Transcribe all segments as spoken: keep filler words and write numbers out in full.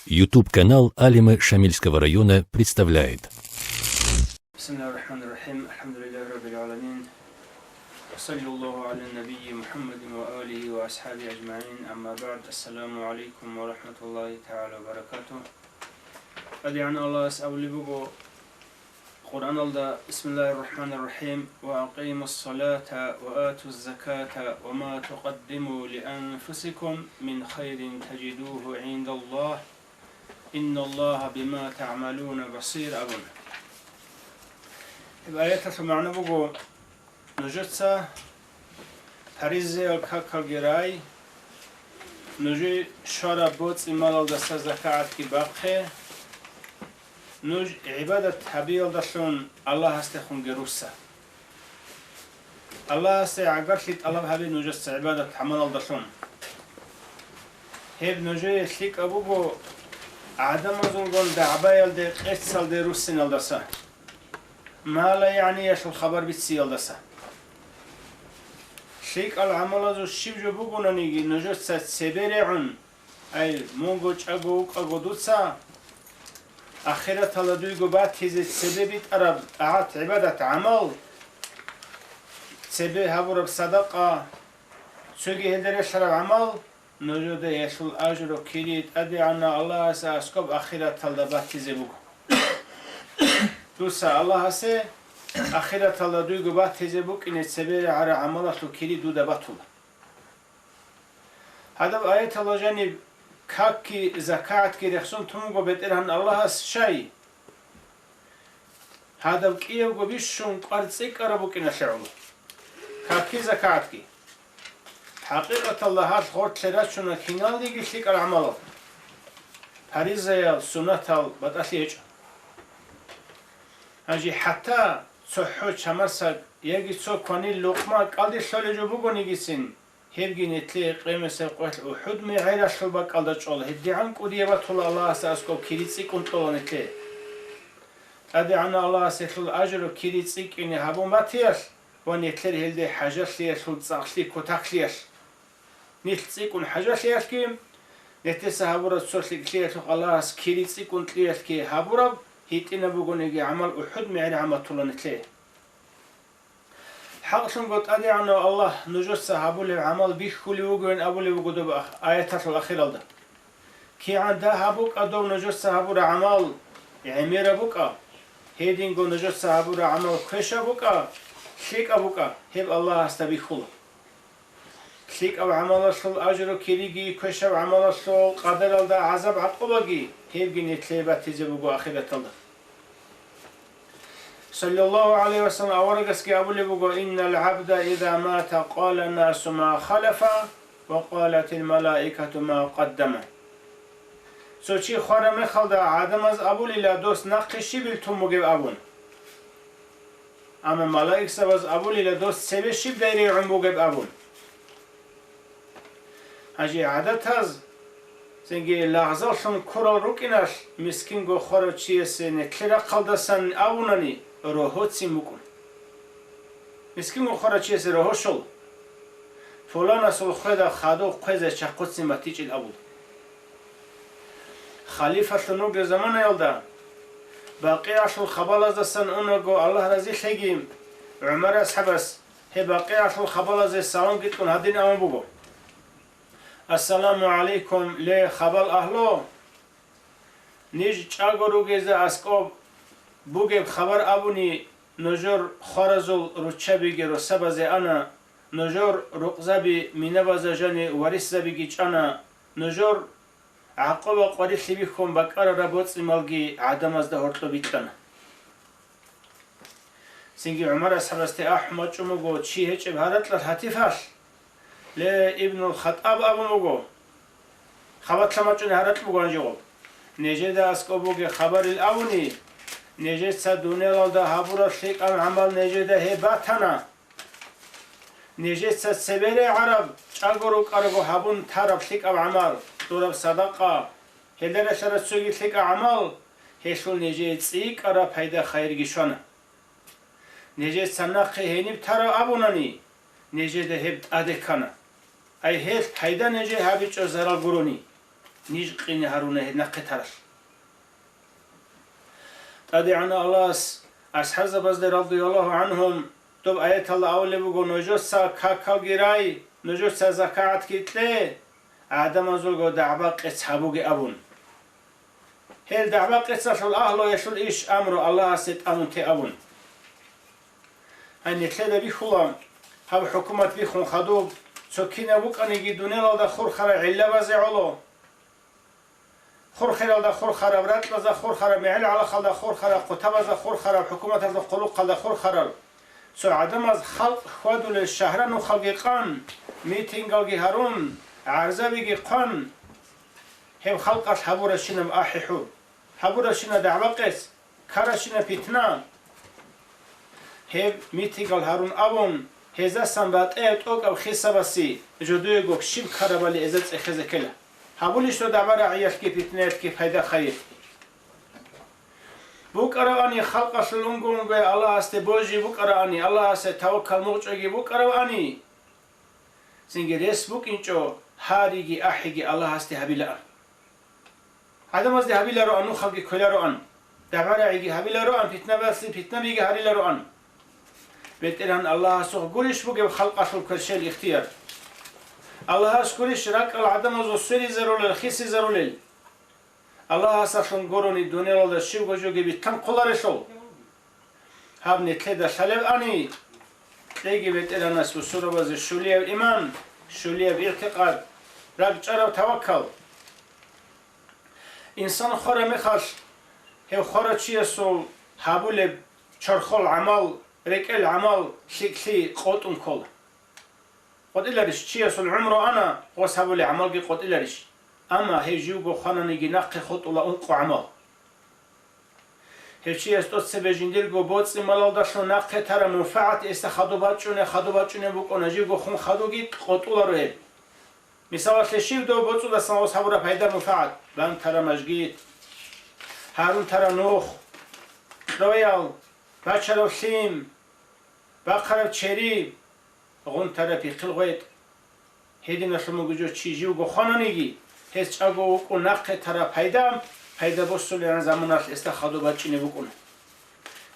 YouTube-канал Алимы Шамильского района представляет. بسم الله الرحمن الرحيم. الحمد لله رب العالمين. وصلى الله على النبي محمد وآله وأصحابه أجمعين. أما بعد. السلام عليكم ورحمة الله تعالى وبركاته. ТӀадегӀан Аллагьас абулеб буго Къуръаналда: بسم الله الرحمن الرحيم. وأقيموا الصلاة وآتوا الزكاة وما تقدموا لأنفسكم من خير تجدوه عند الله إن الله بما تعملون بصير абун. Гьеб аяталъул магӀна буго: нужеца паризаял какалги рай, нужее щвараб боцӀи-малалдаса закагӀатги бахъе, нуж гӀибадат гьабиялдалъун Аллагьасдехунги русса. Аллагьасде гӀагарлъи тӀалаб гьабе нужеца гӀибадат-гӀамалалдалъун. Гьеб нужее лъикӀаб буго гӀадамазулгун дагӀбаялде, къецалде руссиналдаса, ма ла ягӀниялъул хабар бициялдаса. ЛъикӀал гӀамалазул щиб жо бугонаниги нужеца цебе регӀун, ай, мунго чӀаго вукӀаго дуца ахираталда дуйго батизе цебе битӀараб тӀагӀат-гӀибадат-гӀамал, цебе гьабураб садакъа, цоги гьелда релълъараб гӀамал, нужеда гьелъул ажру кири ТӀадегӀанав Аллагьасе аскӀоб ахираталда батизе буго. Дуца Аллагьасе ахираталда дуйго батизе букӀине цебе регӀараб гӀамалалъул кири дуда батула. Гьадаб аяталда жаниб какги закагӀатги рехсон тун буго БетӀергьан Аллагьас щай? Гьадаб кӀиябго бищун кӀвар цӀикӀкӀараб букӀиналъе гӀоло какги закагӀатги. ХӀакъикъаталда гьалъ гъорлъе рачуна киналниги лъикӀал гӀамалал, паризаял, суннатал батӀалъи гьечӀо. Гьанже хӀатта цохӀо чамарсаг яги цо кванил лукъма кӀалдилъулеб жо бугонигицин, гьебги нилъее къемесеб къоялъ УхӀуд мегӀералъул бакӀалда чӀола, гьедигӀан кӀудияб батула Аллагьасда аскӀоб кири цӀикӀкӀун кьола нилъее. ТӀадегӀанав Аллагьас гьелъул ажру кири цӀикӀкӀине гьабун батиялъ ва нилъер гьелде хӀажалъиялъул цӀакълъи кутаклъиялъ. Нилъ цӀикӀкӀун хӀажалъиялъги, нилъеца гьабураб цо лъикӀлъиялъухъ Аллагьас кири цӀикӀкӀун кьиялъги гьабураб гьитӀинаб бугониги гӀамал УхӀуд мегӀер гӀаматула нилъее. ХӀакълъунго ТӀадегӀанав Аллагь нужеца гьабулеб гӀамал бихьулев вугевин абулеб буго доб ах-, аяталъул ахиралда. КигӀан дагьаб букӀа дов нужеца гьабураб гӀамал гӀемераб букӀа, гьединго нужеца гьабураб гӀамал квешаб букӀа, лъикӀаб букӀа, гьеб Аллагьасда бихьула. ЛъикӀаб гӀамалалъул ажру кириги, квешаб гӀамалалъул къадаралда гӀазаб-гӀакъубаги, гьебги нилъее батизе буго ахираталда. Саллаллагьу гӀалайгьи ва саллам аварагасги абулеб буго: «Иннал гӀабда иза мата къала насу ма халафа ва къалатил малаикату ма къаддама». Цо чи хвараб мехалда гӀадамаз абулила дос нахъе щибил тун бугеб абун. Амма малаикзабаз абулила дос цебе щибдай регӀун бугеб абун. Гьанже гӀадатаз цинги лагъзаллъун ккурал рукӀиналъ мискинго хварав чиясе нилъер рахъалдасан абунани, рогьоцин букӀун. Мискинго хварав чиясе рогьо щола. Пуланасул хведа хадув хъвезе чахъуцин батичӀин абун. Халифалъун вугев заманаялда, БакъигӀалъул хабалаздасан унаго, Аллагь разилъеги, ГӀумар асхӀабас, гьеб БакъигӀалъул хабалазе саламги кьун гьадин абун буго: «Ассаламу гӀалайкум, ле, хабал агьлу! Ниж чӀаго ругезда аскӀоб бугеб хабар абуни, нужер хваразул руччабиги росабазе ана, нужер рукъзаби минабазда жани варисзабиги чӀана, нужер гӀакъуба-къварилъи бихьун бакӀарараб боцӀи-малги гӀадамазда гьоркьоб бикьана». Цинги ГӀумар асхӀабасде ахӀун бачӀун буго чи гьечӀеб гьаракьалъ гьатифалъ, ле, Ибнул Хаттаб абун буго. Хабалъ бачӀунеб гьаракь буго гьанжего. Нижеда аскӀоб бугеб хабарил абуни, нижеца дуниялалда гьабураб лъикӀаб гӀамал нижеда гьеб батана. Нижеца цебе регӀараб, чӀаго рукӀарго гьабун тараб лъикӀаб гӀамал, дураб садакъа, гьелда релълъараб цоги лъикӀаб гӀамал, гьелъул нижее цӀикӀкӀараб пайда-хайирги щвана. Нижеца нахъе гьениб тараб абунани, нижеда гьеб тӀаде ккана. Ай гьелъ пайда нижее гьабичӀо зарал гурони. ниж къине гьаруна гьеб нахъе тарал. ТӀадегӀанав Аллагьас асхӀабзабазда радияллагьу гӀанхум доб аяталда абулеб буго: «Нужеца какалги рай, нужеца закагӀатги кье, гӀадамазулго дагӀба-къец гьабуге», – абун. Гьел дагӀба-къецалъул агьлуялъул иш амру Аллагьасе тӀамун те абун. Гьай, нилъеда бихьула, гьаб хӀукумат биххун хадуб, цо кинаб букӀаниги дуниялалда хурхараб гӀиллабазе гӀоло. Хурхаралда хурхараб, ракьалда хурхараб, мегӀел гӀалахалда хурхараб, хъутабазда хурхараб, хӀукуматалда хъулухъалда хурхараб. Цо гӀадамаз халкъ хьвадулел шагьра-нухалги къан, митингалги гьарун, гӀарзабиги хъван, гьеб халкъалъ гьабурабщинаб ахӀи-хӀур, гьабурабщинаб дагӀба-къец, ккарабщинаб питна. Гьеб митигал гьарун абун, гьезасан батӀияб тӀокӀаб хисабасе жодуего щиб ккарабали гьезда цӀехезе ккела. Гьабулищ дагӀба-рагӀиялъги питнаялъги пайда-хайир? БукӀаравани халкъалъул унго-унгояв Аллагьасде божи букӀаравани, Аллагьасе таваккал мугъчӀвайги букӀаравани, цинги рес букӀинчӀо гьариги ахӀиги Аллагьасде гьабилаан. ГӀадамазде гьабилароан, нухалги ккелароан, дагӀба-рагӀиги гьабилароан, питнабазе питнабиги гьарилароан. БетӀергьан Аллагьасухъ гурищ бугеб халкъалъул кверщел ихтияр? Аллагьас гурищ ракӀал гӀадамазул сверизарулел, хисизарулел? Аллагьасалъун гурони дуниялалда щибго жоги битӀан хъуларелъул. Гьаб нилъеда лъалеб ани, кьеги БетӀергьанас бусурбабазе щулияб иман, щулияб игӀтикъад, ракӀчӀараб таваккал. Инсан хвараб мехалъ, гьев хварав чиясул гьабулеб чорхол гӀамал, рекӀел гӀамал, лъикӀлъи къотӀун ккола. КъотӀиларищ, чиясул гӀумру ана, гъос гьабулеб гӀамалги къотӀиларищ? Амма гьев живго хвананиги нахъе хутӀула ункъо гӀамал. Гьев чияс тӀоцебе жиндирго боцӀи-малалдалъун нахъе тараб мунфагӀат гьесда хадуб бачӀунеб, хадуб бачӀунеб букӀуна, живго хун хадуги къотӀуларо гьеб. Мисалалъе, щиб дов боцӀудасан гъос гьабураб пайда-мунфагӀат? Бан тараб мажгит, гьарун тараб нух, кьоял, бачараб лъим, бахъараб чери, гъунтараб пихъил гъветӀ. Гьединалъун буго жо чи живго хвананиги, гьес чӀаго вукӀун нахъе тараб пайда, пайда босулареб заманалъ гьесда хадуб бачӀине букӀуна.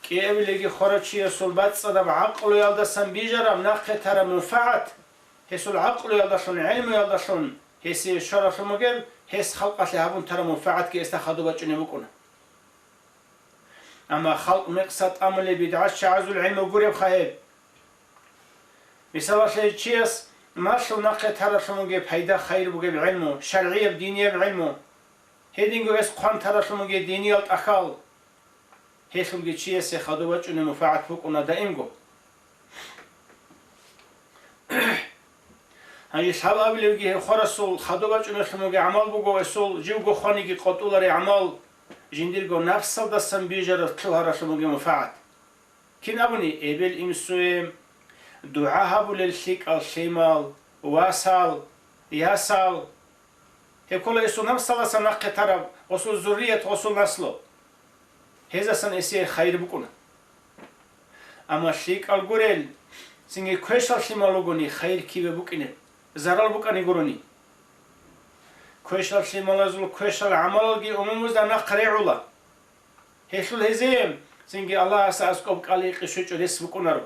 КӀиабилеги хварав чиясул бацӀцӀадаб гӀакълуялдасан бижараб нахъе тараб мунфагӀат, гьесул гӀакълуялдалъун, гӀелмуялдалъун гьесие щваралъун бугеб, гьес халкъалъе гьабун тараб мунфагӀатги гьесда хадуб бачӀине букӀуна. Амма халкъ мекъса тӀамулеб бидгӀачагӀазул гӀелму гуребха гьеб. Мисалалъе, чияс малъун нахъе таралъун бугеб пайда-хайир бугеб гӀелму, шаргӀияб, динияб гӀелму, гьединго гьес хъван таралъун бугеб диниял тӀахьал, гьелъулги чиясе хадуб бачӀунеб мунфагӀат букӀуна даимго. Гьанже лъабабилевги гьев хварасул хадуб бачӀунелъун бугеб гӀамал буго, гьесул живго хваниги къотӀулареб гӀамал, жиндирго напсалдасан бижараб лъугьаралъун бугеб мунфагӀат. Кин абуни, эбел-инсуе дугӀа гьабулел лъикӀал лъимал, васал, ясал. Гьеб ккола гьесул напсалдасан нахъе тараб, гъосул зуррият, гъосул наслу. Гьезасан гьесие хайир букӀуна. Амма лъикӀал гурел, цинги квешал лъимал ругони хайир кибе букӀинеб, зарал букӀани гурони. Квешал лъималазул квешал гӀамалалги умумузда нахъ регӀула. Гьелъул гьезие цинги Аллагьасда аскӀоб кӀал-икъи щвечӀо рес букӀунаро.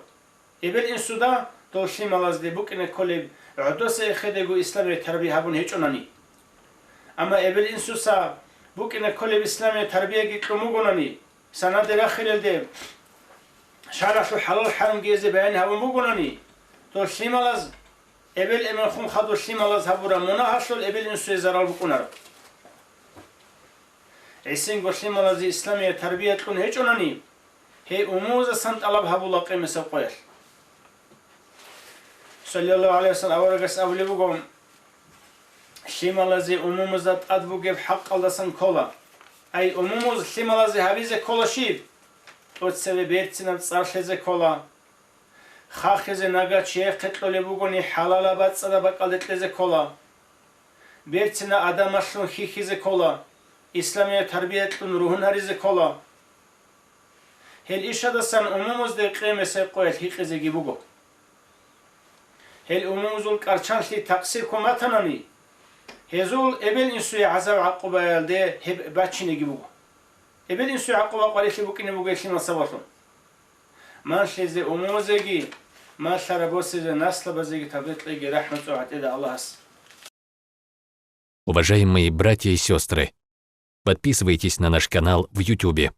Эбел-инсуда дол лъималазде букӀине кколеб гӀодоса эхедего исламияб тарбия гьабун гьечӀонани. Амма эбел-инсуца букӀине кколеб исламияб тарбияги кьун бугонани, санаде рахилелде шаргӀалъул хӀалал-хӀарамги гьезие баян гьабун бугонани, дол лъималаз, эбел-эмен хун хадур лъималаз гьабураб мунагьалъул эбел-инсуе зарал букӀунаро. ГӀисинго лъималазе исламияб тарбия кьун гьечӀонани, гьей умумузасан тӀалаб гьабула къемесеб къоялъ. Саллаллагьу гӀалайгьи вассалам аварагас абулеб буго: «Лъималазе умумузда тӀад бугеб хӀакъалдасан ккола». Ай, умумуз лъималазе гьабизе ккола щиб? ТӀоцеве берцинаб цӀар лъезе ккола. Хахизе нагагь чияхъе кьолеб бугони, хӀалалаб бацӀцӀадаб бакӀалде кьезе ккола. Берцинаб адабалъун хьихьизе ккола, исламияб тарбия кьун ругьун гьаризе ккола. Гьел ишадасан умумузде къемесеб къоялъ гьикъизеги буго. Гьел умумузул кӀарчанлъи такъсир ккун батанани, Гьезул эбел-инсуе гӀазаб-гӀакъубаялде гьеб бачинеги буго. Эбел-инсуе гӀакъуба къварилъи букӀине буго гьелъимал сабаблъун. Малъизе, умумузеги, малъараб босизе, наслабазеги тавфикъ кьеги рахӀмуцӀул ГьатӀида Аллагьас. Уважаемые братья и сестры, подписывайтесь на наш канал в Ютубе.